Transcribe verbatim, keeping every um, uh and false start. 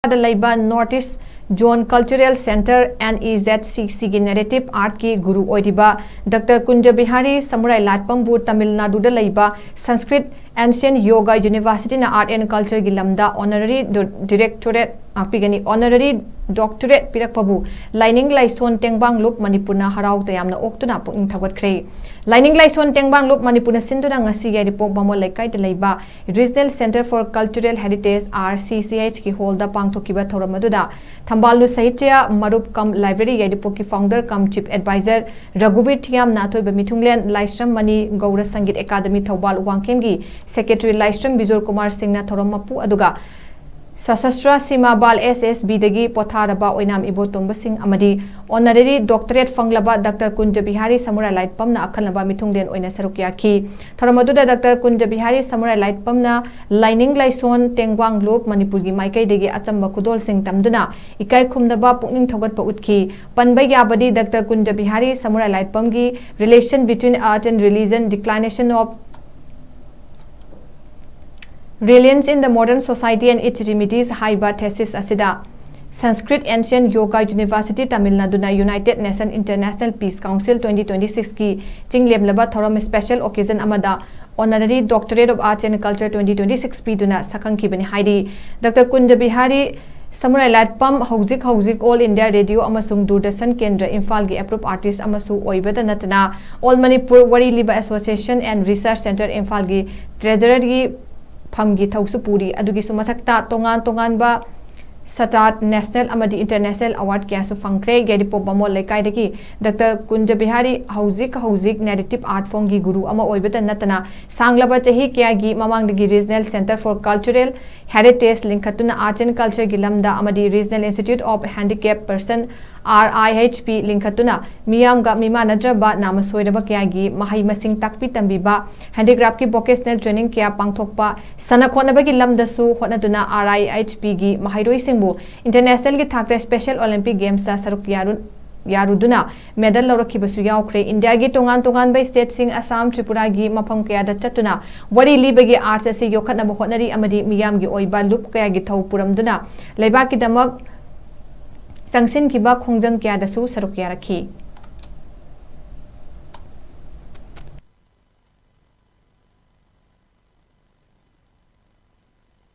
ꯗ ꯂꯩꯕ North East Zone Cultural Centre, N E Z C C ꯒꯤ narrative art ꯀꯤ ꯒꯨꯔꯨ ꯑꯣꯏꯔꯤꯕ ꯗꯥꯛꯇꯔ ꯀꯨꯟꯖ ꯕꯤꯍꯥꯔꯤ ꯁꯃꯨꯔꯥꯏ ꯂꯥꯠꯄꯝꯕꯨ ꯇꯥꯃꯤꯜ ꯅꯥꯗꯨꯗ ꯂꯩꯕ Sanskrit Ancient Yoga University ꯅ Art and Culture ꯒꯤ ꯂꯝꯗ honorary directorate, ꯉꯥꯛꯄꯤꯒꯅꯤ, honorary doctorate ꯄꯤꯔꯛꯄꯕꯨ ꯂꯥꯏꯅꯤꯡ ꯂꯥꯏꯁꯣꯟ ꯇꯦꯡꯕꯥꯡ ꯂꯨꯞ ꯃꯅꯤꯄꯨꯔꯅ ꯍꯔꯥꯎ ꯇꯌꯥꯝꯅ ꯑꯣꯛꯇꯨꯅ ꯄꯨꯛꯅꯤꯡ ꯊꯧꯒꯠꯈ꯭ꯔꯦ꯫ ꯂꯥꯏꯅꯤꯡ ꯂꯥꯏꯁꯣꯟ ꯇꯦꯡꯕꯥꯡ ꯂꯨꯞ ꯃꯅꯤꯄꯨꯔꯅ ꯁꯤꯟꯗꯨꯅ ꯉꯁꯤ ꯌꯥꯏꯔꯤꯄꯣꯛ ꯕꯥꯃꯣꯟ ꯂꯩꯀꯥꯏꯗ ꯂꯩꯕ Regional Centre for Cultural Heritage, R C C H ꯀꯤ hall ꯗ ꯄꯥꯡꯊꯣꯛꯈꯤꯕ ꯊꯧꯔꯝ ꯑꯗꯨꯗ ꯊꯝꯕꯥꯜꯅꯨ ꯁꯥꯍꯤꯇ꯭ꯌ ꯃꯔꯨꯞ cum library ꯌꯥꯏꯔꯤꯄꯣꯛꯀꯤ founder cum chief advisor ꯔꯘꯨꯕꯤꯔ ꯊꯤꯌꯥꯝ, ꯅꯥꯊꯣꯏꯕ ꯃꯤꯊꯨꯡꯂꯦꯟ, ꯂꯥꯏꯁ꯭ꯔꯝ ꯃꯅꯤ, ꯒꯧꯔ ꯁꯪꯒꯤꯠ ꯑꯦꯀꯥꯗꯃꯤ ꯊꯧꯕꯥꯜ ꯋꯥꯡꯈꯦꯝꯒꯤ secretary ꯂꯥꯏꯁ꯭ꯔꯝ ꯕꯤꯖꯣꯔ ꯀꯨꯃꯥꯔ ꯁꯤꯡꯅ ꯊꯧꯔꯝ ꯃꯄꯨ ꯑꯗꯨꯒ ꯁꯁꯁ꯭ꯔ ꯁꯤꯃꯥ ꯕꯥꯜ S S B ꯗꯒꯤ ꯄꯣꯊꯥꯔꯕ ꯑꯣꯏꯅꯥꯝ ꯏꯕꯣꯇꯣꯝꯕ ꯁꯤꯡ ꯑꯃꯗꯤ honorary doctorate ꯐꯪꯂꯕ ꯗꯥꯛꯇꯔ ꯀꯨꯟꯖ ꯕꯤꯍꯥꯔꯤ ꯁꯃꯨꯔꯥꯏ ꯂꯥꯏꯠꯄꯝꯅ ꯑꯈꯟꯅꯕ ꯃꯤꯊꯨꯡꯂꯦꯟ ꯑꯣꯏꯅ ꯁꯔꯨꯛ ꯌꯥꯈꯤ꯫ ꯊꯧꯔꯝ ꯑꯗꯨꯗ ꯗꯥꯛꯇꯔ ꯀꯨꯟꯖ ꯕꯤꯍꯥꯔꯤ ꯁꯃꯨꯔꯥꯏ ꯂꯥꯏꯠꯄꯝꯅ ꯂꯥꯏꯅꯤꯡ ꯂꯥꯏꯁꯣꯟ ꯇꯦꯡꯕꯥꯡ ꯂꯨꯞ ꯃꯅꯤꯄꯨꯔꯒꯤ ꯃꯥꯏꯀꯩꯗꯒꯤ ꯑꯆꯝꯕ ꯈꯨꯗꯣꯜꯁꯤꯡ ꯇꯝꯗꯨꯅ ꯏꯀꯥꯏ ꯈꯨꯝꯅꯕ ꯄꯨꯛꯅꯤꯡ ꯊꯧꯒꯠꯄ ꯎꯠꯈꯤ꯫ ꯄꯟꯕ ꯌꯥꯕꯗꯤ ꯗꯥꯛꯇꯔ ꯀꯨꯟꯖ ꯕꯤꯍꯥꯔꯤ ꯁꯃꯨꯔꯥꯏ ꯂꯥꯏꯠꯄꯝꯒꯤ Relation Between Art and Religion, Declination of Reliance in the Modern Society and Its Remedies ꯍꯥꯏꯕ thesis ꯑꯁꯤꯗ Sanskrit Ancient Yoga University, Tamil ꯅꯥꯗꯨꯅ United Nation International Peace Council twenty twenty-six ꯀꯤ ꯆꯤꯡꯂꯦꯝꯂꯕ ꯊꯧꯔꯝ special occasion ꯑꯃꯗ honorary doctorate of Arts and Culture twenty twenty-six ꯄꯤꯗꯨꯅ ꯁꯛꯈꯪꯈꯤꯕꯅꯤ ꯍꯥꯏꯔꯤ꯫ Doctor Kunj Bihari ꯁꯃꯨꯔꯥꯏ ꯂꯥꯠꯄꯝ ꯍꯧꯖꯤꯛ ꯍꯧꯖꯤꯛ All India Radio ꯑꯃꯁꯨꯡ ꯗꯨꯔꯗꯔꯁꯟ ꯀꯦꯟꯗ꯭ꯔ ꯏꯝꯐꯥꯜꯒꯤ approved artist ꯑꯃꯁꯨ ꯑꯣꯏꯕꯇ ꯅꯠꯇꯅ All Manipur ꯋꯥꯔꯤ ꯂꯤꯕ Association and Research Centre ꯏꯝꯐꯥꯜꯒꯤ treasurer ꯒꯤ ꯐꯝꯒꯤ ꯊꯧꯁꯨ ꯄꯨꯔꯤ꯫ ꯑꯗꯨꯒꯤꯁꯨ ꯃꯊꯛꯇ ꯇꯣꯉꯥꯟ ꯇꯣꯉꯥꯟꯕ ꯁꯇꯥꯠ, national ꯑꯃꯗꯤ international award ꯀꯌꯥꯁꯨ ꯐꯪꯈ꯭ꯔꯦ꯫ ꯌꯥꯏꯔꯤꯄꯣꯛ ꯕꯥꯃꯣꯟ ꯂꯩꯀꯥꯏꯗꯒꯤ ꯗꯥꯛꯇꯔ ꯀꯨꯟꯖ ꯕꯤꯍꯥꯔꯤ ꯍꯧꯖꯤꯛ ꯍꯧꯖꯤꯛ narrative art form ꯒꯤ ꯒꯨꯔꯨ ꯑꯃ ꯑꯣꯏꯕꯇ ꯅꯠꯇꯅ ꯁꯥꯡꯂꯕ ꯆꯍꯤ ꯀꯌꯥꯒꯤ ꯃꯃꯥꯡꯗꯒꯤ Regional Centre for Cultural Heritage ꯂꯤꯡꯈꯠꯇꯨꯅ Art and Culture ꯒꯤ ꯂꯝꯗ ꯑꯃꯗꯤ Regional Institute of Handicap Person, R I H P ꯂꯤꯡꯈꯠꯇꯨꯅ ꯃꯤꯌꯥꯝꯒ ꯃꯤꯃꯥꯟꯅꯗ꯭ꯔꯕ ꯅꯥꯃ ꯁꯣꯏꯔꯕ ꯀꯌꯥꯒꯤ ꯃꯍꯩ ꯃꯁꯤꯡ ꯇꯥꯛꯄꯤ ꯇꯝꯕꯤꯕ, handicraft ꯀꯤ vocational training ꯀꯌꯥ ꯄꯥꯡꯊꯣꯛꯄ, ꯁꯥꯟꯅ ꯈꯣꯠꯅꯕꯒꯤ ꯂꯝꯗꯁꯨ ꯍꯣꯠꯅꯗꯨꯅ R I H P ꯒꯤ ꯃꯍꯩꯔꯣꯏꯁꯤꯡꯕꯨ international ꯒꯤ ꯊꯥꯛꯇ Special Olympic Games ꯇ ꯁꯔꯨꯛ ꯌꯥꯔꯨ-, ꯌꯥꯔꯨꯗꯨꯅ ꯃꯦꯗꯜ ꯂꯧꯔꯛꯈꯤꯕꯁꯨ ꯌꯥꯎꯈ꯭ꯔꯦ꯫ ꯏꯟꯗꯤꯌꯥꯒꯤ ꯇꯣꯉꯥꯟ ꯇꯣꯉꯥꯟꯕ ꯁ꯭ꯇꯦꯠꯁꯤꯡ, ꯑꯁꯥꯝ, ꯇ꯭ꯔꯤꯄꯨꯔꯥꯒꯤ ꯃꯐꯝ ꯀꯌꯥꯗ ꯆꯠꯇꯨꯅ ꯋꯥꯔꯤ ꯂꯤꯕꯒꯤ ꯑꯥꯔꯠꯁ ꯑꯁꯤ ꯌꯣꯛꯈꯠꯅꯕ ꯍꯣꯠꯅꯔꯤ ꯑꯃꯗꯤ ꯃꯤꯌꯥꯝꯒꯤ ꯑꯣꯏꯕ ꯂꯨꯞ ꯀꯌꯥꯒꯤ ꯊꯧ ꯄꯨꯔꯝꯗꯨꯅ ꯂꯩꯕꯥꯛꯀꯤꯗꯃꯛ ꯆꯪꯁꯤꯟꯈꯤꯕ ꯈꯣꯡꯖꯪ ꯀꯌꯥꯗꯁꯨ ꯁꯔꯨꯛ ꯌꯥꯔꯛꯈꯤ꯫